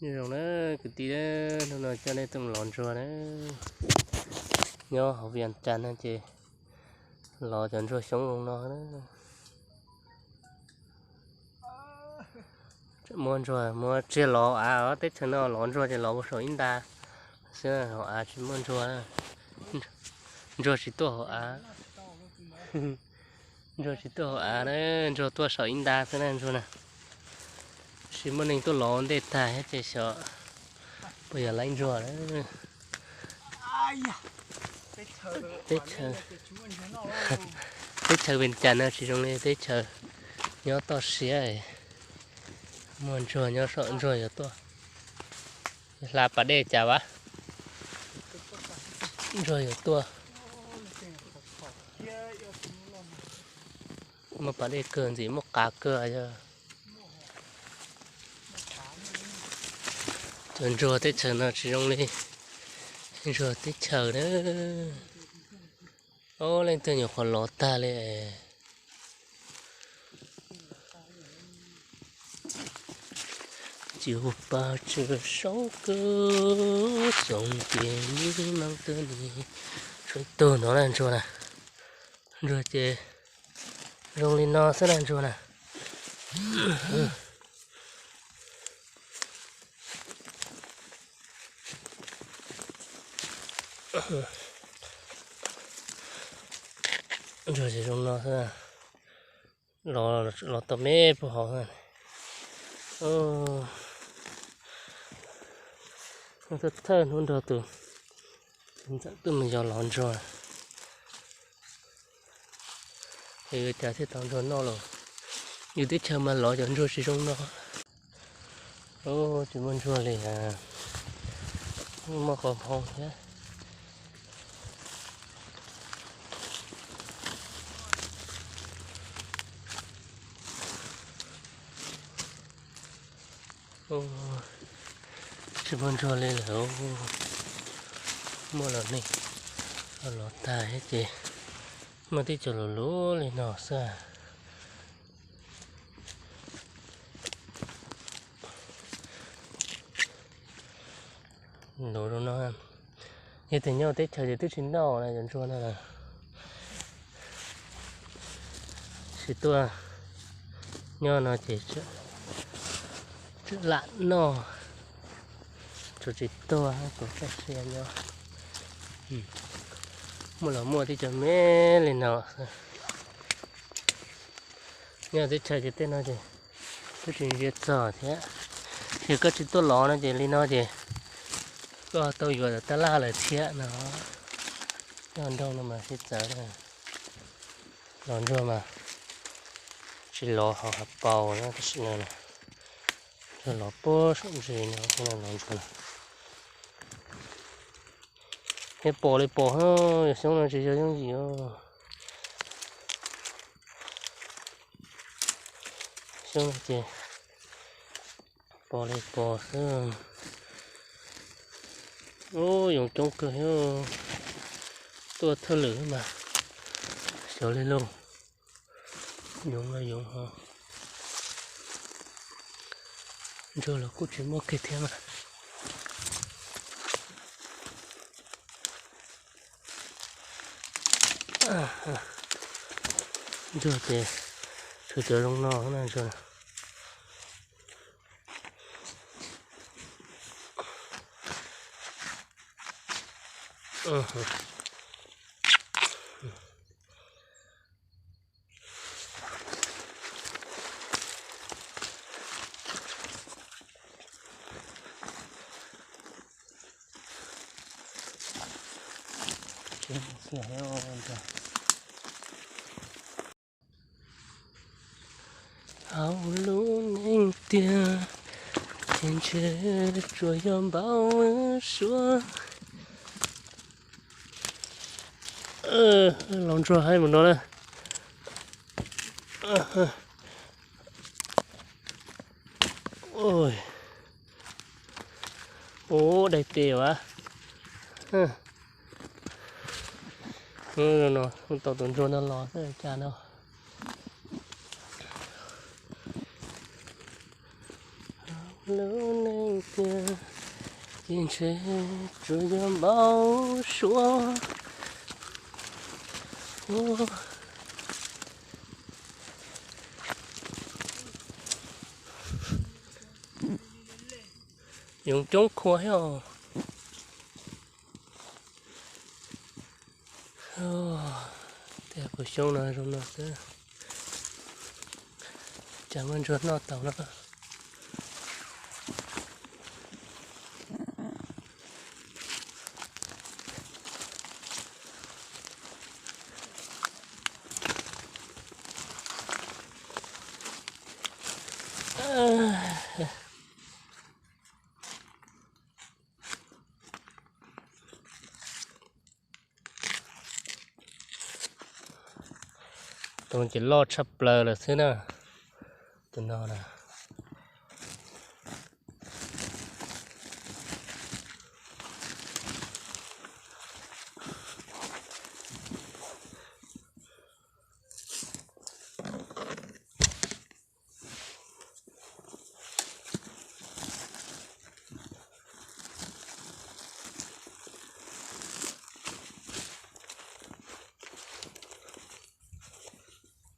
Nyob zoo na kwv tij, hnub no coj nej tuaj lov ntsuag na. Nyob hauv Vias Cas no ces lov cov ntsuag xyoob zoo no na. Muab ntsuag, muab tsiaj lov hauv av, teb chaws no lov ntsuag ces lov puag saum ib nta xwb, hauv av tsis muaj ntsuag. Ntsuag tsis tuaj hauv av. Ntsuag tsis tuaj hauv av na, ntsuag tuaj saum ib nta xwb na ntsuag na. Tab sis muaj neeg tuaj lov ntej tag thiab ces xyov puas yog laib ntsuag na. Teb chaws, teb chaws Vias Cas no tsis zoo li teb chaws nyob toj siab. Muaj ntsuag nyob saum, ntsuag yuav tuaj. Hla pas dej cas vas, ntsuag yuav tuaj. Muaj pas dej kawg ntxim, muaj qav kawg yog. Cov ntsuag teb chaws no tsis zoo li ntsuag teb chaws na. Ob leej twg nyuam qhuav lov tag li. Cov pas tsaws saub kawg xoom ces nws neeg twg ni tsuas tug no na ntsuag na. Ntsuag ces zoo li no xwb na ntsuag na. Ntsuag ces zoo no xwb. Los, los tau me puag hauv. Thawj thawj hnub nrog tus ntxawm tuaj mus yos lov ntsuag. Es yuav cas thiaj tau ntsuag noj los? Yus teb chaws mas lov cov ntsuag tsis zoo no. Tsis muaj ntsuag li, muaj qos hmoo thiab. Tsis muaj ntsuag li lawm. Muaj los neeg los tag thiab ces muaj tib co luv luv li no xwb. Luv zoo no, yog tias nyob teb chaws ces twb tsis noj na cov ntsuag no. Tsis tuaj nyob no ces tseem lam noj, tsuas tsis tuag, tsuas txoj sia nyob. Muaj los muaj tib co me li no xwb. Nyob teb chaws ces tej no ces twb tsis ntsia txog thiab. Ces koj tsis tuaj lov no ces li no ces koj tau yuav tab laj lawm thiab no. Nyob nroog no mas sib txawv. Lov ntsuag mas tsis lov hauv hav paus na, tam sim no na, lov puag saum ntses no, lov ntsuag na. Thiab pos li pos, yog xyoob no tsis yog yooj yim. Xyoob no ces pos li pos xwb. Ub, yoov coob kawg thiab. Tuaj thawj lwm mas xyov li lauj. Yoov los yoov ho, ntsuag los kuj tsis muaj kiag thiab mas. Ntsuag ces tsuas cov zoo no na ntsuag. Hauv lub neej tiag ces ntshe tsuas yog npau suav. Los ntsuag haib mus no na. Ua, daig tes as. No tau tus ntsuag no los xwb cas no. Lub neej Tiag, ces ntshe tsuas yog npau suav. Yoov coob qhua thiab os. Tej kuv xyoob no zoo no xwb, cas muaj ntsuag noj tau no. Tus ces loj tshaj plaws lawm xwb na. Tus no na.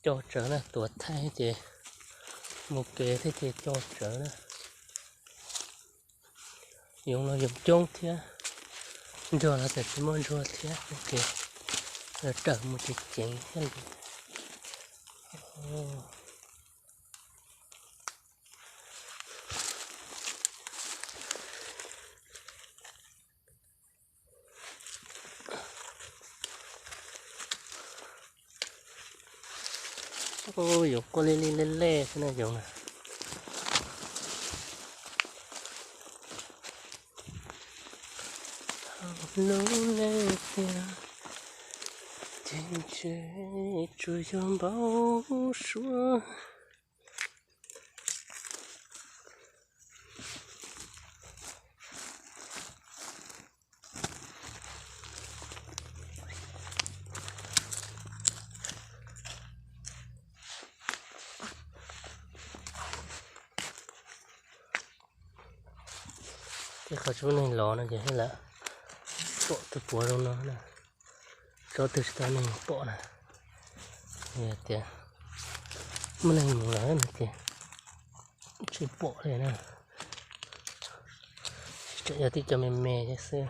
Coj tsawv na, tuav thaij ces mus kev thiab ces coj tsawv na. Yoov los yoov coob thiab, ntsuag los txawm tsis muaj ntsuag thiab ces lawv raws mus ceev ceev thiab li. Yoov quaj li li lej lej xwb na yoov na. Lub neej tiag, ces ntshe tsuas yog npau suav. Tej qhov tsis muaj neeg los no ces lawv pom tus puav zoo no na, tsob twg tsis tau neeg pom na. Yog tias muaj neeg mus lawm no ces tsis pom li na, tseem yog tib co me me thiab xwb.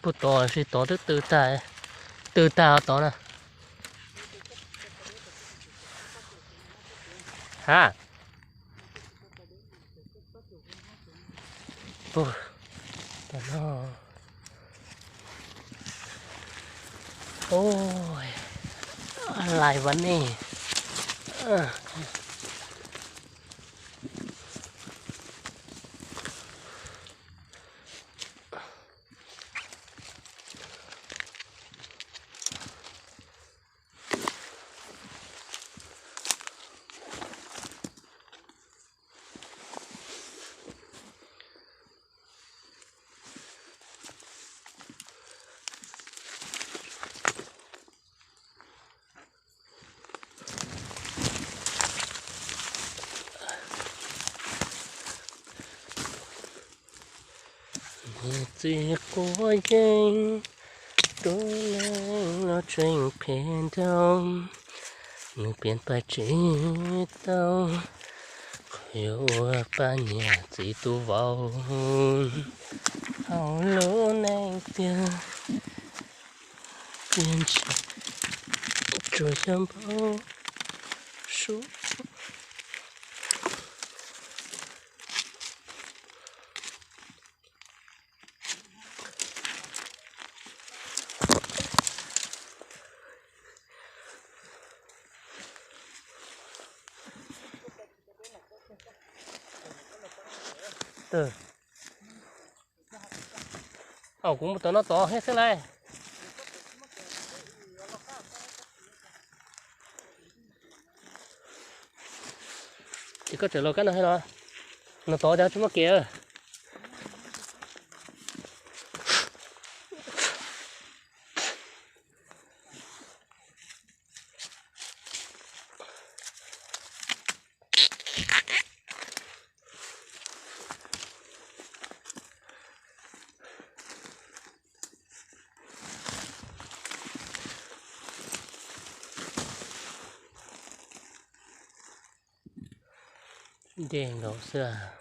Puag tod, sib tod twb tw tag, tw tag tod na. Ha. Puag tod no. Lais vas nej. Niam txiv quav yeeb, tus neeg no tseem phem nraug, nws piav paj tsis tau, qhov yuav ua pab niam txiv tus vauv. Hauv lub neej tiag, tiag ntshe tsuas yog npau suav. Twg? Au, kuv mus tom no tod thiab xwb lauj. Ces koj tseem los kab no thiab los? No tod cas tsis muaj kev. Nce nkaus xwb.